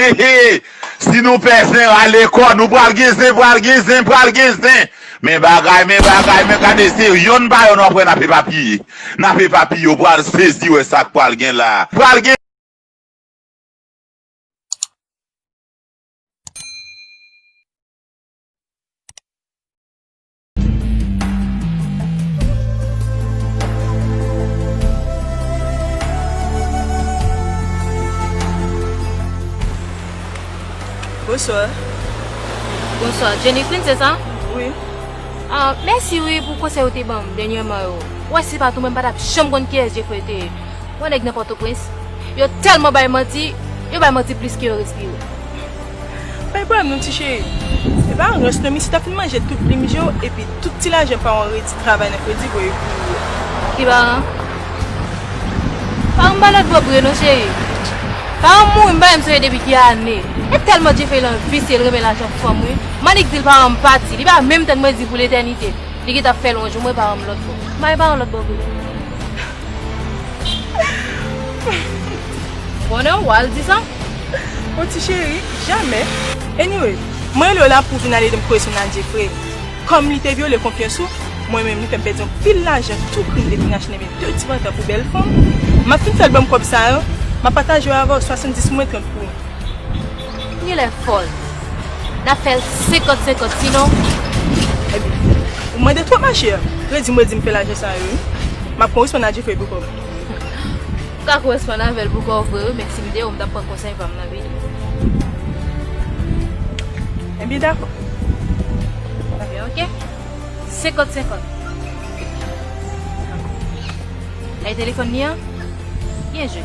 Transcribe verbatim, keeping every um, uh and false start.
He, he. Si nou pè zen, rale kò nou, pral gen zen, pral gen zen, pral gen zen. Men bagay, men bagay, men gade, se yonn pa yonn w ap wè n ap epapiye. N ap epapiye, w pral sezi wè sa k pral gen la. Pral gen Bonswa. Bonswa. Jenny Queen, se sa? Wi. Ah, mèsi wi pou konsèy ou te ban m dènyèman yo. Ou wè, si se pa t ou, mwen m pa t ap janm konn kiyès Jeffrey te ye. Ou wè nèg nan Pòtoprens, yo tèlman bay manti, yo bay manti plis ke yo respire. Pa gen pwoblèm non, ti cheri. Se pa rans non, misye ta fin manje tout plim yo, epi tout ti lajan paran w redi travay nan kredi voye pou ou yo. Ki paran? Paran m pa lòt bò vre non, cheri. Paran m mouri, m pa menm sonje depi ki ane. E tèlman Jeffrey lan visye, l renmen lajan fanm wi. M annik di l paran m pati, li pa menm tann mwen di pou letènite. Li gentan fè l yon jou, mwen paran m lòt bò. M pa gen paran lòt bò vre. Konnen w al di sa? O ti cheri, jamè. Anyway, mwen rele w la pou w vin al ede m kore sou Nadjefre. Kòm li te vyole konfyans ou, mwen menm li fè m pèdi yon pil lajan tou krim li te fin achte nan men de ti pantan pou bèl fanm. M ap fin fè l ban m kòb sa yo, m ap pataje yo avè w, swasanndis pou mwen, trant pou ou. Ou genlè fòl. N ap fè l senkant senkant, sinon. Ebyen, ou mande twòp machè. Kredi m redi m fè lajan sa yo wi. M ap pran responn a Jeffrey pou kò m. Ou ka koresponn avè l pou kò w vre wi, men si m te ou, m t ap pran konsèy pa m nan vini. Ebyen, dakò. Ebyen, oke. Senkant senkant. Ay telefòn li an? Byen jwe.